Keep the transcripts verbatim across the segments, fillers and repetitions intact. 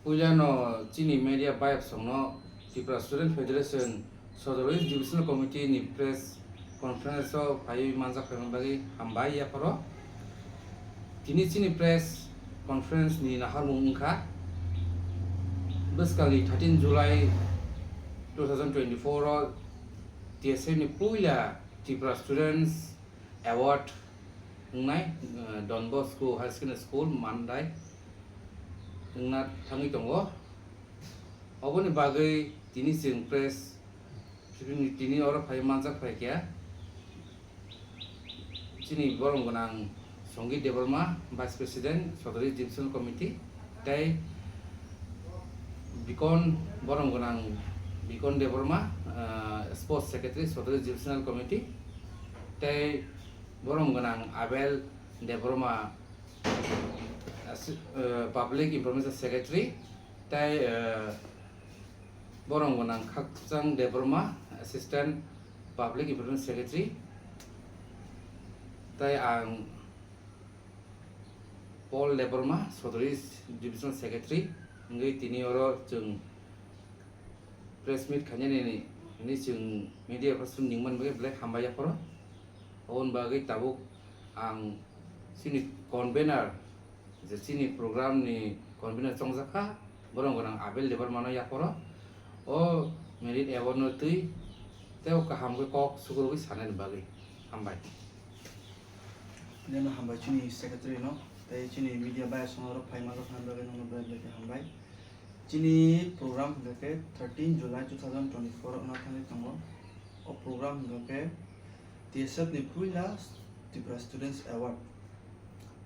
Puilano chini media bayapsongno Tripura Student Federation Sodor East Divisional Committee ni press conference o phaiwi manjak phaima bagwi hambai yapharo. Tini chini press conference ni naharmung wngkha bwskangni thirteen July two thousand twenty-four o T S F ni puila Tripura Students Award wngnai, uh, Don Bosco Higher Secondary School Mandai wngna thangwi tongo. Oboni bagwi tini chwng press briefing ni tini oro phai manjak phai kha. Chini borom gwnang Songit Debbarma, Vice President, Sodor East Divisional Committee, tei Bikon, borom gwnang Bikon Debbarma, ah, Sports Secretary, Sodor East Divisional Committee, tei borom gwnang Abel Debbarma, ah, si-, ah, Public Information Secretary, tei, ah, borom gwnang Khakchang Debbarma, Assistant Public Information Secretary, tei ang Paul Debbarma, Sodor East Divisional Secretary, wngwi tini oro chwng press meet khainani hinwi chwng media person ningmani bagwi belai hambai yapharo. Oboni bagwi tabuk ang chini convener, je chini program ni convener chongjakha, borom gwnang Abel Debbarma no yapharo o merit award no twi tei o kaham khe kok sukurogwi sanani bagwi hambai. Nini hambai chini secretary no, tei chini media bayasong rok phai manjak thani bagwi nono belai belai khe hambai. Chini program hwnkha khe thirteen July two thousand twenty-four wngna thangwi tongo. O program hwnkha khe T S F ni puila Tripura Students Award.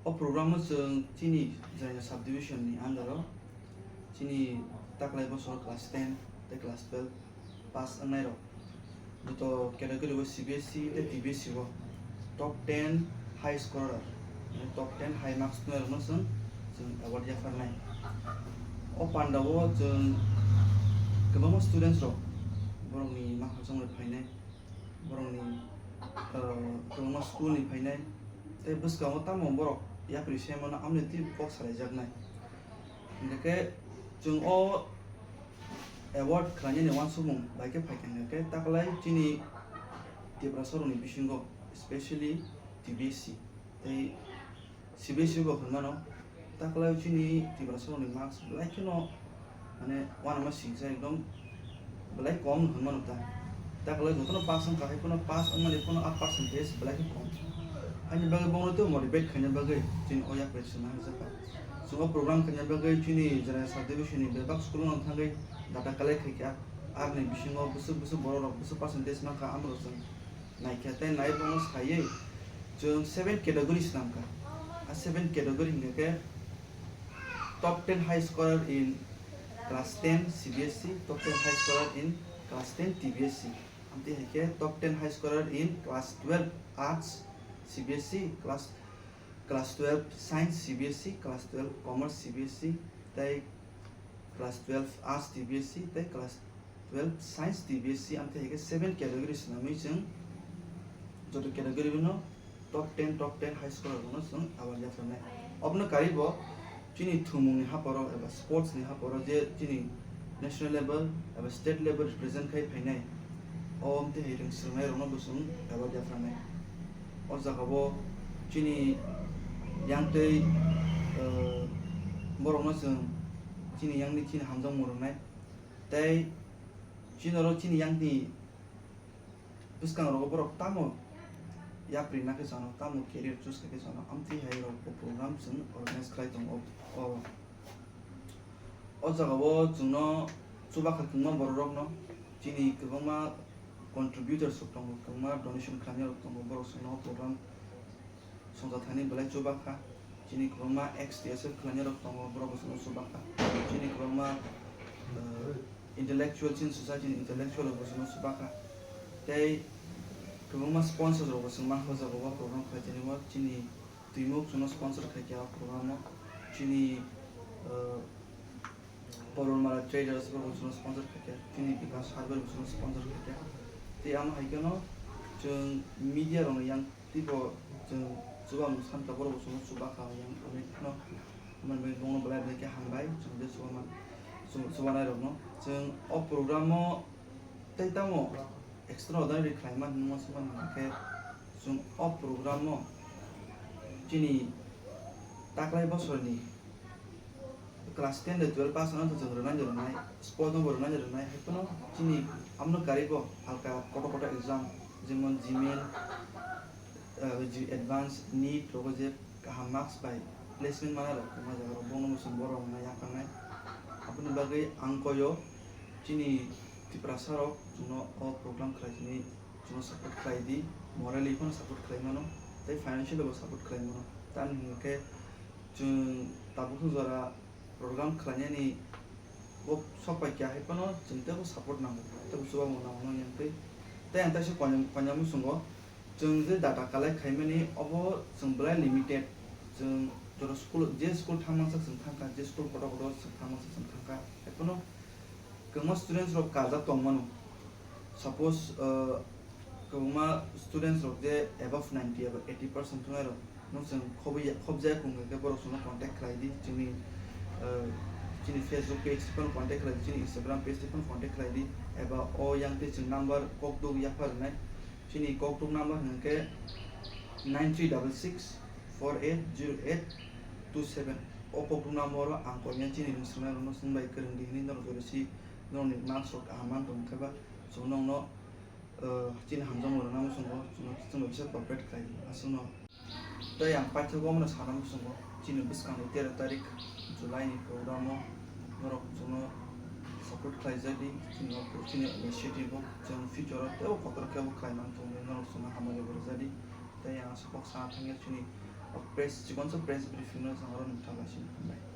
O program o chwng chini Jaintia subdivision ni under o chini taklai bosor class ten tei class twelve pass wngnai rok joto category o C B S E tei T B S E o top ten high scorer, mane top ten high marks wngnai rokno chwng, chwng award yapharnai. O panda o chwng kwbangma students rok borokni makhachwng bai phainai, borokni, uh, kwbangma school ni phainai, tei bwskango tamo borok yapri se mano, amoni twi kok salaijaknai. Hingkha khe chwng o award khlainani uansukmung bai khe phaikha, hingkha khe taklai chini Tiprasarokni bisingo, especially T B S E tei C B S E bo hwnmano, taklai chini Tiprasarokni marks belai kheno, mane, uanama singsa ekdom belai kom hwnmano ta. Taklai jotono pass wngkha, hai phano pass wngmani phano a percentage belai khe kom. Ani bagwi bono tei motivate khaina bagwi chini o yak bai swnna hwnjakha. Chwng o program khaina bagwi chini Jaintia subdivision ni bebak school no thangwi data collect khaikha. Aroni bisingo bwswk bwswk borok rok bwswk percentage mankha, amorok chwng naikha tei naibono saiwi chwng seven category swnamkha. A seven category hingkha khe top ten high scorer in class ten C B S E, top ten high scorer in class ten T B S E. Amtwi hai khe top ten high scorer in class twelve arts C B S E, class, class twelve science C B S E, class twelve commerce C B S E, tei class twelve arts T B S E, tei class twelve science T B S E, amtwi hai khe seven category swnamwi chwng joto category no top ten, top ten high scorer rokno chwng award yapharnai. Obono karwi bo chini thumungni haporo eba sports ni haporo je chini national level eba state level represent khai phainai, o amtwi hai rwng swrwngnai rokno bo chwng award yapharnai. O jaga o chini yang tei, eh, borokno chwng chini yang ni chini hamjakmung rwnai. Tei chini oro chini yang ni bwskang rogo borok tamo yapri na khe chano, tamo career choose kha khe chano, amtwi hai rok bo program chwng organize khlai tongo. O, o jaga o chwngno chubakhar kwbangma borok rokno, chini kwbangma contributors rok tongo, kwbangma donation khlainai rok tongo, borok chwngno o program songcha thani belai chuba kha. Chini kwbangma ex T S F khlainai rok tongo, borok bo chwngno chuba kha. Chini kwbangma, eh, intellectual, chini society ni intellectual rok bo chwngno chuba kha. Tei kwbangma sponsors rok bo chwng mankha o jaga o program khlai tini o chini Twimuk chwngno sponsor khai kha o program o. Chini, eh, Parul Mala Traders bo chwngno sponsor khai kha. Chini Bikas Hardware bo chwngno sponsor khai kha. Tei amo hai kheno chwng media rok ni yang Tei bo chwng chubamu sankha, borok bo chwngno chuba kha yang onek no. Mwnwi bongno belai belai khe hambai, chwng je chubaman-, chu-, chubanai rokno. Chwng o program o tei tamo extraordinary khlaima hinwi uansukmani hwnkhe chwng o program o chini taklai bosorni class ten de twelve pass wngna to chwng rwnai de rwnai, sport no bo rwnai de rwnai, hai phano chini amno karwi bo halka kotor kotor exam, jemon G main, eh, G advance, NEET rogo je kaham marks bai placement mana rok tongma jaga rok, bono bo chwng borok wngna yapharnai. Aboni bagwi ang koyo chini Tiprasa rok chwngno o program khlai sini chwngno support khlai di, morally phano support khlai mano, tei financially bo support khlai mano. Tamni hwnkhe chwng tabuk jora program khlainani bo sok pai kha hai phano chwng teibo support nango, teibo chubamu nango yang tei. Tei ang teisa koinam, koinam bwswngo chwng je data collect khaimani obo chwng belai limited. Chwng jora school, je school thangmangsa chwng thangkha, je school kotor kotor chwng thangmangsa chwng thangkha, hai phano kwbangma students rok kajak tongmano. Suppose, uh, kwbangma students rok je above ninety eba eighty percent thungnai rok no chwng khobwi ya-, khobjaya kung khe borok chwngno contact khlai di, chini, uh, chini Facebook page phano contact khlai di, chini Instagram page phano contact khlai di, eba o yang tei chwng number kokduk yapha rwnai. Chini kokduk number hwnkhe nine three double six four eight zero eight two seven. O kokduk number o ang koimya chini rwng swngnairokno chwng bai kwrwng di hwnwi norok jora si norokni marks rok kaham man tong khe ba chwng nokno, uh, chini hamjakmung rwna muchungo chwngno chwng bai bisa cooperate khlai di aswkno. Tei ang paithago omono sana muchungo chini bwskangni tero tarik July ni program o norok chwngno support khlaijak di, chini o, chini initiative o chwng future o teibo kotor khe bo khlai man thung hwnwi norok chwngno hamari bo rwjak di. Tei ang aswk kok sana thangya chini o press, chikonsa press briefing no chwng aro nukha bai sini hambai.